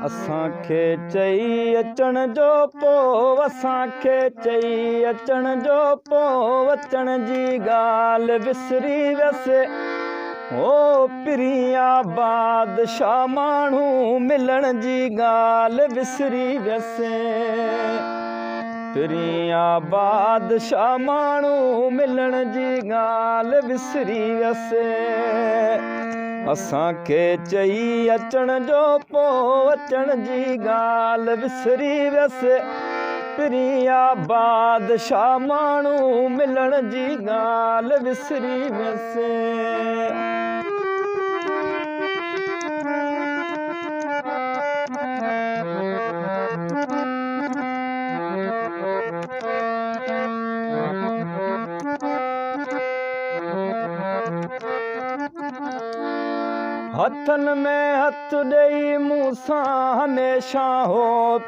असांखे चई अचण जो पोइ, असांखे चई अचण जो पोइ, अचण जी ॻाल्हि विसरी वियसि। ओ पिरिया बादशाह माण्हू मिलण जी ॻाल्हि विसरी वियसि। पिरिया बादशाह माण्हू मिलण जी ॻाल्हि विसरी वियसि। असांखे चई अचण जो पोइ, अचण जी ॻाल्हि विसरी वियसि। पिरिया बादशाह माण्हू मिलण जी ॻाल्हि विसरी वियसि। हथनि में हथ ॾेई मूंसां हमेशा हो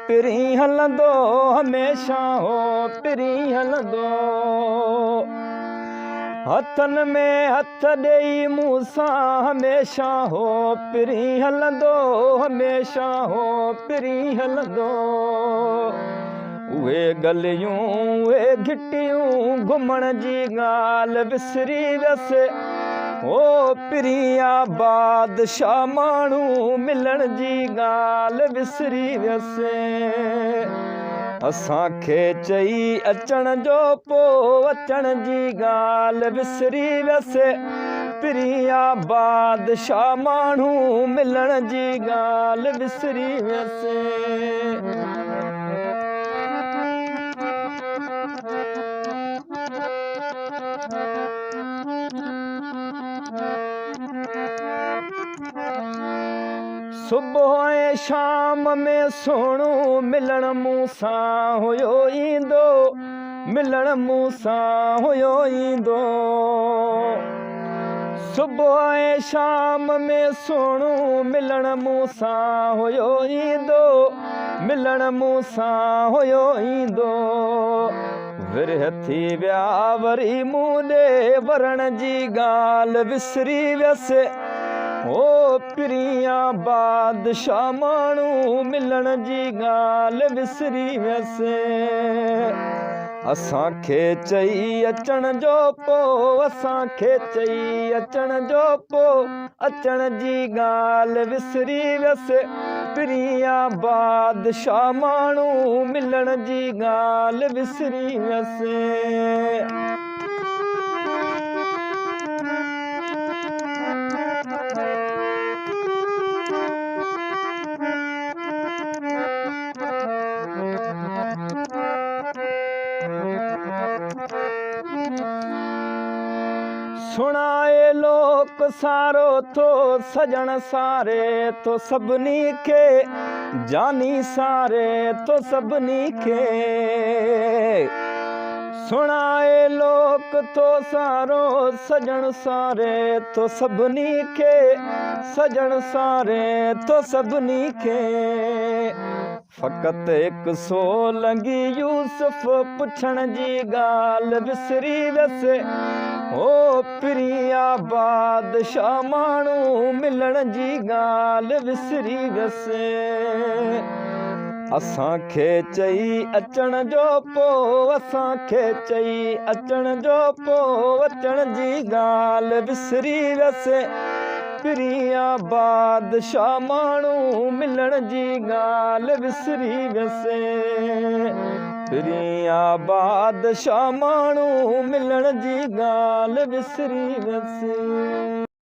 पिरीं हलंदो, हमेशा हो पिरीं हलंदो। हथनि में हथ ॾेई मूंसां हमेशा हो पिरीं हलंदो, हमेशा हो पिरीं हलंदो। उहे गलियूं उहे घिटियूं घुमण जी ॻाल्हि विसरी वियसि। ओ पिरिया बादशाह माण्हू मिलण जी ॻाल्हि विसरी वियसि। असांखे चई अचण जो पोइ, अचण जी ॻाल्हि विसरी वियसि। पिरिया बादशाह माण्हू मिलण जी ॻाल्हि विसरी वियसि। सुबुह ऐं शाम में सुहिणो मिलण मूंसां हुयो ईंदो, मिलण मूंसां हुयो ईंदो। सुबुह ऐं शाम में सुहिणो मिलण मूंसां हुयो ईंदो, मिलण मूंसां हुयो ईंदो। विरह थी विया वरी मूं ॾे वरण जी ॻाल्हि विसरी वियसि। ओ पिरिया बादशाह माण्हू मिलण जी ॻाल्हि विसरी वियसि। असांखे चई अचण जो पोइ, असांखे चई अचण जो पोइ, अचण जी ॻाल्हि विसरी वियसि। पिरिया बादशाह माण्हू मिलण जी ॻाल्हि विसरी वियसि। सुणाए लोक सारो थो सजण सारे थो सभिनी खे, जानी सारे थो सभिनी खे। सुणाए लोक थो सारो सजण सारे थो सभिनी खे, सजण सारे थो सभिनी खे। फ़क़ति हिकु सोलंगी यूसुफ पुछण जी ॻाल्हि विसरी वियसि। ओ पिरिया बादशाह माण्हू मिलण जी ॻाल्हि विसरी वियसि। असांखे चई अचण जो पोइ, असांखे चई अचण जो पोइ, अचण जी ॻाल्हि विसरी वियसि। पिरिया बादशाह माण्हू मिलण जी ॻाल्हि विसरी वियसि। पिरिया बादशाह माण्हू मिलण जी ॻाल्हि विसरी वियसि।